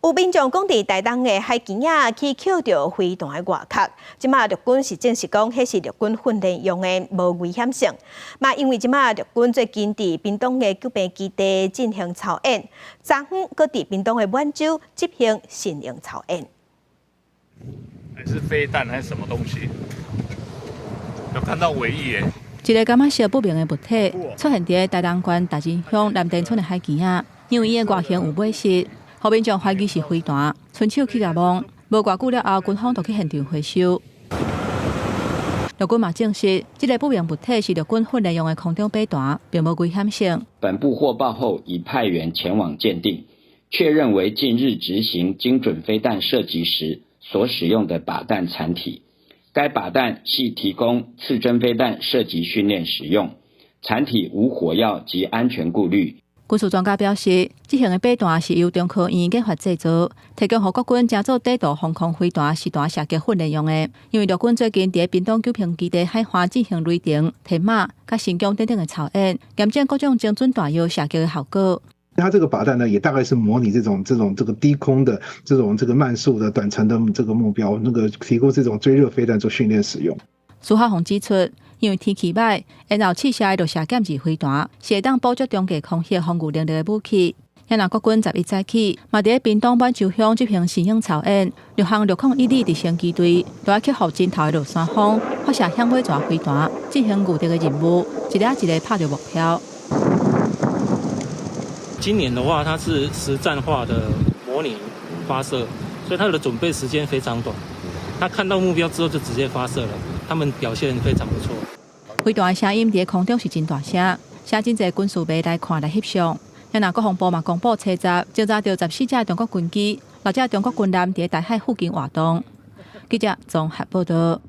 有民眾講佇台東的海墘仔去抾著飛彈的外殼，這馬陸軍是證實講，彼是陸軍訓練用的，無危險性。嘛，因為這馬陸軍最近佇屏東的九平基地進行操演，昨昏閣佇屏東的滿洲執行神鷹操演。還是飛彈還是什麼東西？有看到尾翼耶？一个柑仔色不明的物體出現佇台東縣大仁鄉南田村的海墘仔，因為伊的外形有尾飾，予民眾懷疑是飛彈，伸手去共摸，無偌久了後，軍方就去現場回收。陸軍嘛證實，這个不明物體是陸軍訓練用的空中飛彈，並無危險性。本部獲報後，已派員前往鑑定，確認為近日執行精準飛彈射擊時所使用的靶彈殘體。該靶彈係提供刺針飛彈射擊訓練使用，殘體無火藥及安全顧慮。軍事專家表示，這型的靶彈是由中科院研發製造，提供予國軍成做短途防空飛彈實彈射擊訓練用的。因為陸軍最近佇屏東九評基地海岸進行雷霆、天馬、佮神弓等等的操演，驗證各種精準彈藥射擊的效果。它這個靶彈呢，也大概是模擬這種這個低空的這種這個慢速的短程的這個目標，那個提供這種追熱飛彈做訓練使用。蘇孝宏指出，因為天氣䆀，然後試射的陸射劍二飛彈是會當捕捉中低空域防禦能力的武器。若國軍11早起，嘛佇屏東滿洲鄉執行神鷹操演，六航601旅直升機隊都愛克服真頭的落山風，發射響尾蛇飛彈，進行禦敵的任務，一粒一粒拍著目標。今年的話，它是實戰化的模擬發射，所以它的準備時間非常短。他看到目標之後就直接發射了，他們表現非常不錯。飛彈的聲音佇空中是真大聲，吸真濟軍事迷來看來翕相。若國防部嘛公布，初十偵查著14隻中國軍機、六隻中國軍艦佇大海附近活動。記者綜合報道。